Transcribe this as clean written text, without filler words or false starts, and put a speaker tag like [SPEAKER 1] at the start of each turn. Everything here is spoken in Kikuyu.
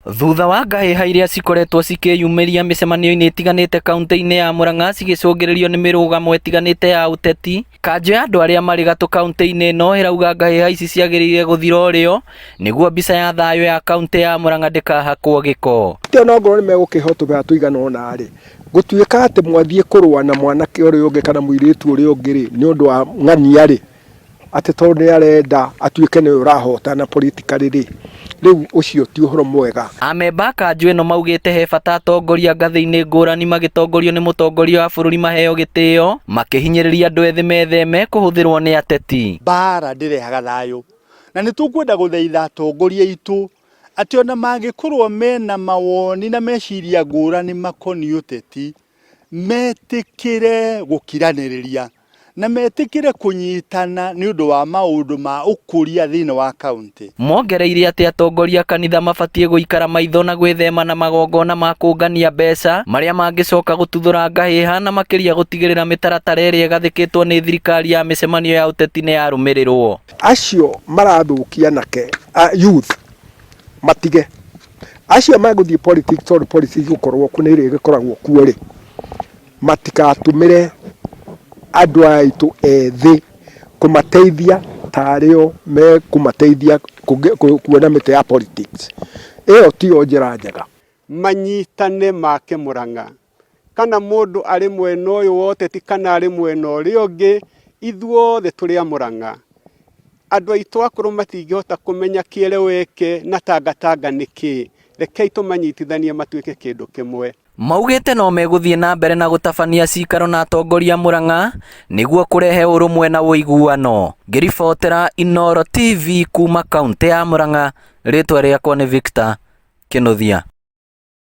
[SPEAKER 1] Thutha wa ngahĩha iria cikoretwo cikĩyumĩria mĩcemanio-inĩ ĩtiganĩte kauntĩ-inĩ ya Murang'a cigĩcũngĩrĩrio nĩ mĩrũgamo ĩtiganĩte ya ũteti, kanjũ ya andũ arĩa marĩ gatũ kauntĩ-inĩ ĩno ĩrauga ngahĩha ici ciagĩrĩire gũthira orĩo nĩguo mbica ya thayũ ya kauntĩ ya Murang'a ndĩkahakwo gĩko.
[SPEAKER 2] Ti ona ongorwo nĩ megũkĩheo tũbeca tũigana ũna rĩ, gũtuĩka atĩ mwathiĩ kũrũa na mwanake ũrĩa ũngĩ kana mũirĩtu ũrĩa ũngĩ rĩ, nĩ ũndũ wa ng'ania rĩ, atĩ tondũ nĩ arenda atuĩke nĩwe ũrahotana politically rĩ, rĩu ũcio ti ũhoro mwega.
[SPEAKER 1] Amemba a kanjũ ĩno maugĩte he bata atongoria ngathĩ-inĩ ngũrani magĩtongorio nĩ mũtongoria wa bũrũri maheo gĩtĩo makĩhinyĩrĩria andũ ethĩ metheme kũhũthĩrwo nĩ ateti.
[SPEAKER 3] Mbaara ndĩrehaga thayũ, na nĩ tũkwenda gũthaitha atongoria aitũ atĩ ona mangĩkorwo mena mawoni na meciria ngũrani makoniĩ ũteti, metĩkĩre gũkiranĩrĩria na metĩkĩre kũnyitana nĩ ũndũ wa maũndũ ma ũkũria thĩinĩ wa kaunti.
[SPEAKER 1] Mongereire atĩ atongoria a kanitha mabatiĩ gũikara maitho na gwĩthema na magongona ma kũngania mbeca marĩa mangĩcoka gũtuthũra ngahĩha na makĩria gũtigĩrĩra mĩtaratara ĩrĩa ĩgathĩkĩtwo nĩ thirikari ya mĩcemanio ya ũteti nĩ yarũmĩrĩrwo.
[SPEAKER 2] Acio marathũkia anake, youth matige. Acio megũthiĩ politics tondũ politics gũkorwo kuo nĩ ĩrĩgĩkoragwo kuo rĩ, matigatũmĩre andũ aya aitũ ethĩ kũmateithia tarĩ o mekũmateithia kuona mĩtĩ ya politics. Ĩyo tiyo njĩra njega.
[SPEAKER 4] Manyitane make Murang'a. Kana mũndũ arĩ mwena ũyũ wa ũteti kana arĩ mwena ũrĩa ũngĩ, ithuothe tũrĩ a Murang'a. Andũ aitũ akũrũ matingĩhota kũmenya kĩeleweke na tangatanga nĩ kĩĩ. Rekei tũmanyitithanie matuĩke kĩndũ kĩmwe.
[SPEAKER 1] Maugĩte no megũthiĩ na mbere na gũtabania cikaro na atongoria a Murang'a nĩguo kũrehe ũrũmwe na ũiguano. Ngĩribotera Inooro TV kuma kauntĩ ya Murang'a, rĩtwa rĩakwa nĩ Victor Kĩnuthia.